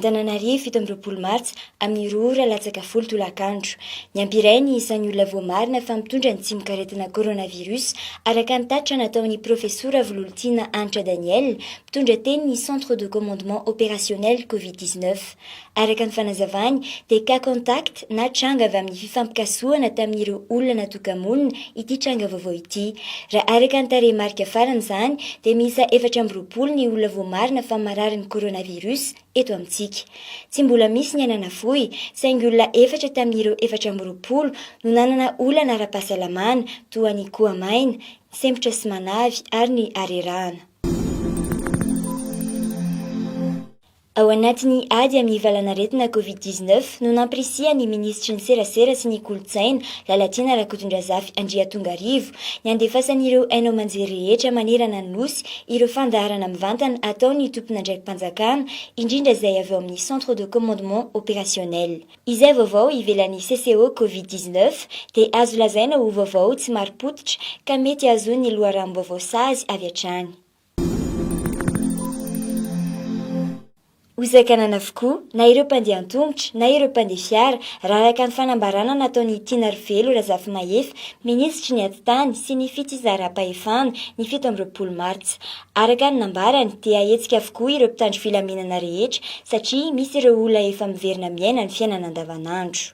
Antananarivo, 27 martsa, amin'ny roa ora latsaka folo tolakandro. Niampy iray ny isan'ny olona voamarina fa mitondra ny tsimokaretina coronavirus, araka ny tatitra nataon'ny Profesora Vololtiana Hanitra Daniel, mpitondra tenin'ny Centre de commandement opérationnel Covid 19. Araka ny fanazavany dia cas contact na tranga avy amin'ny fifampikasohana tamin'ireo olona natoka-monina ity tranga vaovao ity. Raha araka ny tarehimarika farany izany dia miisa 24 ny olona voamarina fa mararin'ny coronavirus eto amintsika. Tsy mbola misy ny aina nafoy saingy olona efatra tamin'ireo 24 no nanana olana ara-pahasalamana toa ny koha-maina, sempotra sy manavy ary ny harerahana. Ao anatin'ny ady amin'ny valanaretina Covid 19 no nampirisihan'ny minisitry ny Serasera sy ny Kolontsaina, Lalatiana Rakotondrazafy Andriatongarivo, ny handefasan'ireo haino aman-jery rehetra manerana ny Nosy ireo fandaharana mivantana ataon'ny tompon'andraiki-panjakana, indrindra izay avy ao amin'ny Centre de Commandement Opérationnel. Izay vaovao ivelan'ny CCO Covid 19 dia azo lazaina ho vaovao tsy marim-pototra ka mety hahazoan'ny loharanom-baovao sazy avy hatrany. Hosakanana avokoa na ireo mpandeha an-tongotra na ireo mpandeha fiara, raha araka ny fanambarana nataon'i Tianarivelo Razafimahefa, minisitry ny Atitany sy ny Fitsinjaram-pahefana, ny 27 martsa. Araka ny nambarany dia hahetsika avokoa ireo mpitandro filaminana rehetra satria misy ireo olona efa miverina miaina ny fiainana andavanandro.